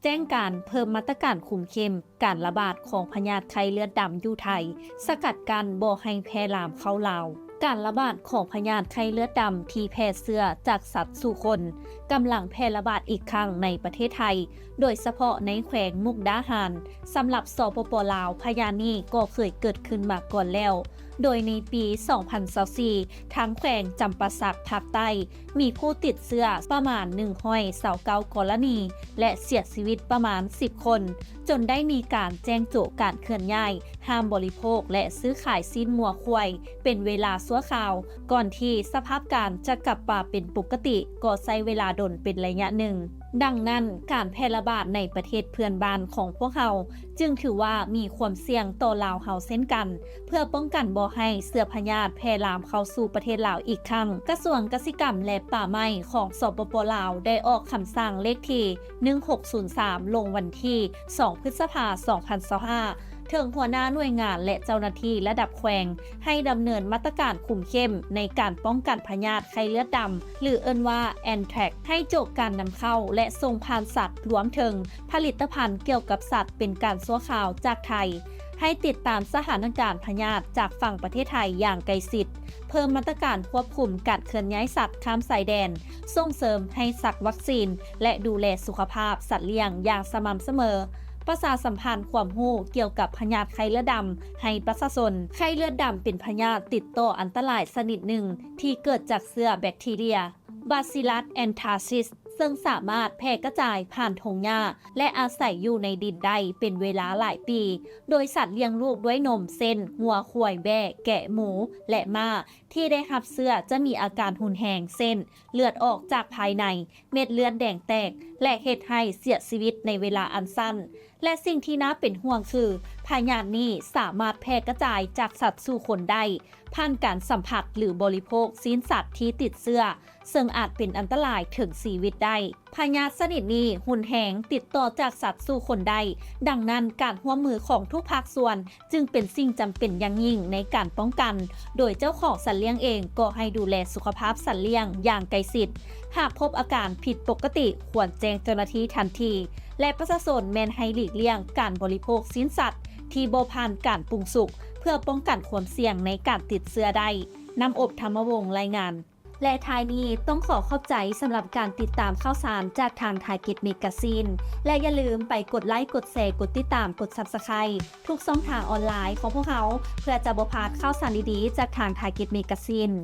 ແຈ້ງການເພີ່ມມາດຕະການຄຸມເຂັ້ມການລະບາດຂອງພະຍາດໄຂ້ເລືອດດຳຢູ່ໄທ, ສະກັດກັ້ນບໍ່ໃຫ້ແຜ່ລາມເຂົ້າລາວ. ການລະບາດຂອງພະຍາດໄຂ້ເລືອດດຳທີ່ແຜ່ເຊື້ອຈາກສັດສູ່ຄົນ ກຳລັງແຜ່ລະບາດອີກຄັ້ງໃນປະເທດໄທ, ໂດຍສະເພາະໃນແຂວງມຸກດາຫານ. ສຳລັບ ສປປ ລາວ, ພະຍາດນີ້ກໍເຄີຍເກີດຂຶ້ນມາກ່ອນແລ້ວ, ໂດຍໃນປີສອງພັນຊາວສີ່ ທາງແຂວງຈຳປາສັກພາກໃຕ້ ມີຜູ້ຕິດເຊື້ອປະມານໜຶ່ງຮ້ອຍຊາວເກົ້າກໍລະນີ ແລະ ເສຍຊີວິດປະມານສິບຄົນ, ຈົນໄດ້ມີການແຈ້ງໂຈະການເຄື່ອນຍ້າຍ, ຫ້າມບໍລິໂພກ ແລະ ຊື້ຂາຍຊີ້ນງົວຄວາຍເປັນເວລາຊົ່ວຄາວ, ກ່ອນທີ່ສະພາບການຈະກັບມາເປັນປົກກະຕິກໍໃຊ້ເວລາດົນເປັນໄລຍະໜຶ່ງ. ດັ່ງນັ້ນ, ການແຜ່ລະບາດໃນປະເທດເພື່ອນບ້ານຂອງພວກເຮົາ ຈຶ່ງຖືວ່າມີຄວາມສ່ຽງຕໍ່ລາວເຮົາເຊັ່ນກັນ. ເພື່ອປ້ອງກັນບໍ່ໃຫ້ເຊື້ອພະຍາດແຜ່ລາມເຂົ້າສູ່ປະເທດລາວອີກຄັ້ງ, ກະຊວງກະສິກຳ ແລະ ປ່າໄມ້ຂອງ ສປປ ລາວ ໄດ້ອອກຄຳສັ່ງເລກທີໜຶ່ງຫົກສູນສາມ ລົງວັນທີສອງ ພຶດສະພາ ສອງພັນຊາວຫ້າ ເຖິງຫົວໜ້າໜ່ວຍງານ ແລະ ເຈົ້າໜ້າທີ່ລະດັບແຂວງ ໃຫ້ດຳເນີນມາດຕະການຄຸມເຂັ້ມໃນການປ້ອງກັນພະຍາດໄຂ້ເລືອດດຳ ຫຼື ເອີ້ນວ່າ Anthrax ໃຫ້ໂຈະການນຳເຂົ້າ ແລະ ສົ່ງຜ່ານສັດ ລວມເຖິງຜະລິດຕະພັນກ່ຽວກັບສັດເປັນການຊົ່ວຄາວຈາກໄທ, ໃຫ້ຕິດຕາມສະຖານະການພະຍາດຈາກຝັ່ງປະເທດໄທຢ່າງໃກ້ຊິດ, ເພີ່ມມາດຕະການຄວບຄຸມການເຄື່ອນຍ້າຍສັດຂ້າມຊາຍແດນ, ສົ່ງເສີມໃຫ້ສັກວັກຊີນ ແລະ ດູແລສຸຂະພາບສັດລ້ຽງຢ່າງສະໝ່ຳສະເໝີ, ປະຊາສຳພັນຄວາມຮູ້ກ່ຽວກັບພະຍາດໄຂ້ເລືອດດຳໃຫ້ປະຊາຊົນ. ໄຂ້ເລືອດດຳເປັນພະຍາດຕິດຕໍ່ອັນຕະລາຍຊະນິດໜຶ່ງທີ່ເກີດຈາກເຊື້ອແບັກທີເຣຍ Bacillus anthracis ເຊິ່ງສາມາດແຜ່ກະຈາຍຜ່ານທົ່ງຫຍ້າ ແລະ ອາໄສຢູ່ໃນດິນໄດ້ເປັນເວລາຫຼາຍປີ ໂດຍສັດລ້ຽງລູກດ້ວຍນົມ ເຊັ່ນ ງົວ, ຄວາຍ, ແບ້, ແກະ, ໝູ ແລະ ມ້າ ທີ່ໄດ້ຮັບເຊື້ອຈະມີອາການຮຸນແຮງ ເຊັ່ນ ເລືອດອອກຈາກພາຍໃນ, ເມັດເລືອດແດງແຕກ ແລະ ເຮັດໃຫ້ເສຍຊີວິດໃນເວລາອັນສັ້ນ ແລະ ສິ່ງທີ່ໜ້າເປັນຫ່ວງຄື ພະຍາດນີ້ສາມາດແຜ່ກະຈາຍຈາກສັດສູ່ຄົນໄດ້ ຜ່ານການສຳຜັດ ຫຼື ບໍລິໂພກຊີ້ນສັດທີ່ຕິດເຊື້ອ, ເຊິ່ງອາດເປັນອັນຕະລາຍເຖິງຊີວິດໄດ້. ພະຍາດຊະນິດນີ້ຮຸນແຮງ, ຕິດຕໍ່ຈາກສັດສູ່ຄົນໄດ້, ດັ່ງນັ້ນ ການຮ່ວມມືຂອງທຸກພາກສ່ວນ ຈຶ່ງເປັນສິ່ງຈຳເປັນຢ່າງຍິ່ງໃນການປ້ອງກັນ, ໂດຍເຈົ້າຂອງສັດລ້ຽງເອງກໍໃຫ້ດູແລສຸຂະພາບສັດລ້ຽງຢ່າງໃກ້ຊິດ. ຫາກພົບອາການຜິດປົກກະຕິ, ຄວນແຈ້ງເຈົ້າໜ້າທີ່ທັນທີ ແລະ ປະຊາຊົນແມ່ນໃຫ້ຫຼີກລ່ຽງການບໍລິໂພກຊີ້ນສັດທີ່ບໍ່ຜ່ານການປຸງສຸກ, ເພື່ອປ້ອງກັນຄວາມສ່ຽງໃນການຕິດເຊື້ອໄດ້. ນ້ຳອົບ ທຳມະວົງ ລາຍງານ. ແລະ ທ້າຍນີ້ຕ້ອງຂໍຂອບໃຈສຳລັບການຕິດຕາມຂ່າວສານຈາກທາງ Target Magazine ແລະ ຢ່າລືມໄປກົດໄລ, ກົດແຊ, ກົດຕິດຕາມ, ກົດ Subscribe ທຸກຊ່ອງທາງອອນລາຍຂອງພວກເຮົາ ເພື່ອຈະບໍ່ພາດຂ່າວສານດີໆຈາກທາງ Target Magazine.